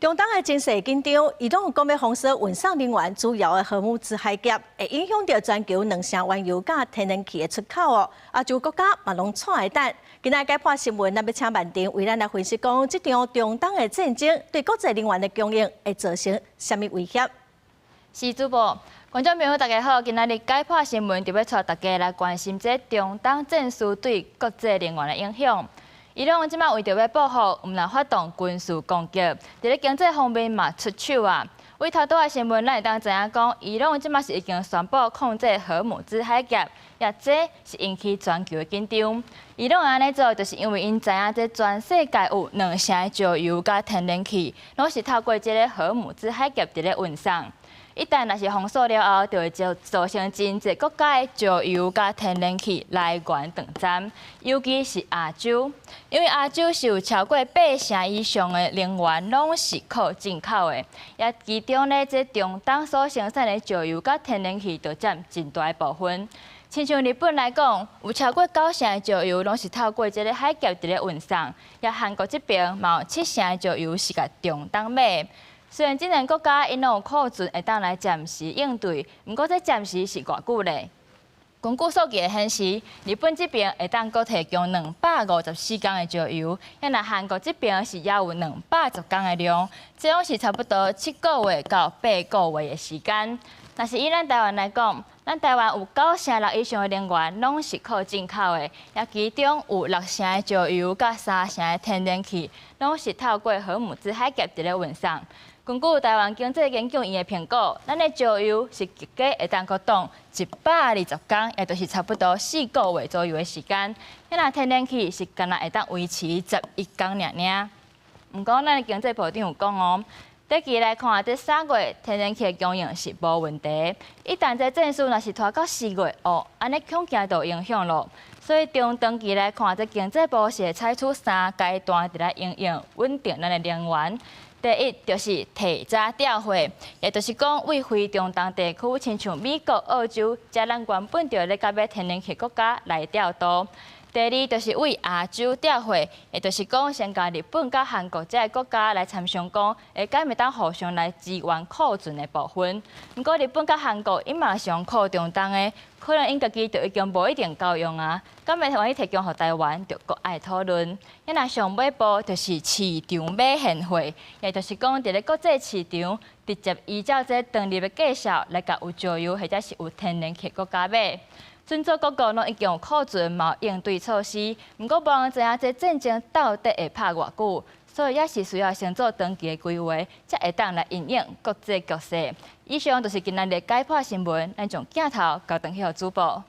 中東的情勢緊張，伊朗講欲封鎖運送能源主要的荷姆茲海峽，會影響著全球兩成原油佮天然氣的出口哦。亞洲國家嘛攏𤆬來等。今仔解破新聞，咱欲請曼婷為咱來分析講，這場中東的戰爭對國際能源的供應會造成啥物威脅？是主播，觀眾朋友大家好，今仔日解破新聞就欲帶大家來關心這中東戰事對國際能源的影響。伊朗這擺為著欲報復，毋但發動軍事攻擊，佇咧經濟方面嘛出手啊。對頭拄仔新聞，咱會當知影講，伊朗這擺是已經宣布控制荷姆茲海峽，也這是引起全球的緊張。伊朗按呢做，就是因為𪜶知影這全世界有兩成的石油佮天然氣，攏是透過這个荷姆茲海峽佇咧運送。一旦若是封鎖了後，就會造成真濟國家的石油佮天然氣來源斷層，尤其是亞洲，因為亞洲是有超過八成以上的能源攏是靠進口的，也其中咧，這中東所生產的石油佮天然氣就佔真大的部分。親像日本來講，有超過九成的石油攏是透過這个海峽佇咧運送，也韓國這邊嘛有七成的石油是共中東買。雖然這兩個國家𪜶攏有庫存會當來暫時應對，毋過這暫時是偌久咧？根據數據的顯示，日本這邊會當閣提供254天的石油，啊若韓國這邊是猶有210天的量，這攏是差不多7個月到8個月的時間。若是以咱台灣來講，咱台灣有九成六以上的能源攏是靠進口的，也其中有六成的石油佮三成的天然氣，攏是透過荷姆茲海峽佇咧運送。根據台灣經濟研究院的評估，咱的石油是預計會當閣擋120天，也就是差不多4個月左右的時間。若天然氣是干焦會當維持11天爾爾。毋過，咱的經濟部長有講哦，短期來看，這3月天然氣的供應是無問題。一旦這戰事若是拖到4月哦，按呢恐驚就有影響囉。所以中長期來看，這經濟部是會採取三階段佇咧應用穩定咱的能源。第一就是提早調貨，也就是講對非中東地區，親像美國、澳洲，遮咱原本就咧共買天然氣國家來調度。第二就是對亞洲調貨，也就是講先共日本佮韓國這个國家來參詳講，會敢會當互相來支援庫存的部分。毋過日本佮韓國𪜶嘛是用靠中東的，可能𪜶家己就已經無一定夠用啊。敢會願意提供予台灣，就閣愛討論。啊若上尾步就是市場買現貨，也就是講佇咧國際市場直接依照這當日的價數來共有石油或者是有天然氣國家買。準做各國攏已經有庫存，嘛有應對措施，毋過無人知影這戰爭到底會拍偌久，所以也是需要先做長期的規劃，才會當來因應國際局勢。以上就是今仔日解破新聞，咱將鏡頭交轉去予主播。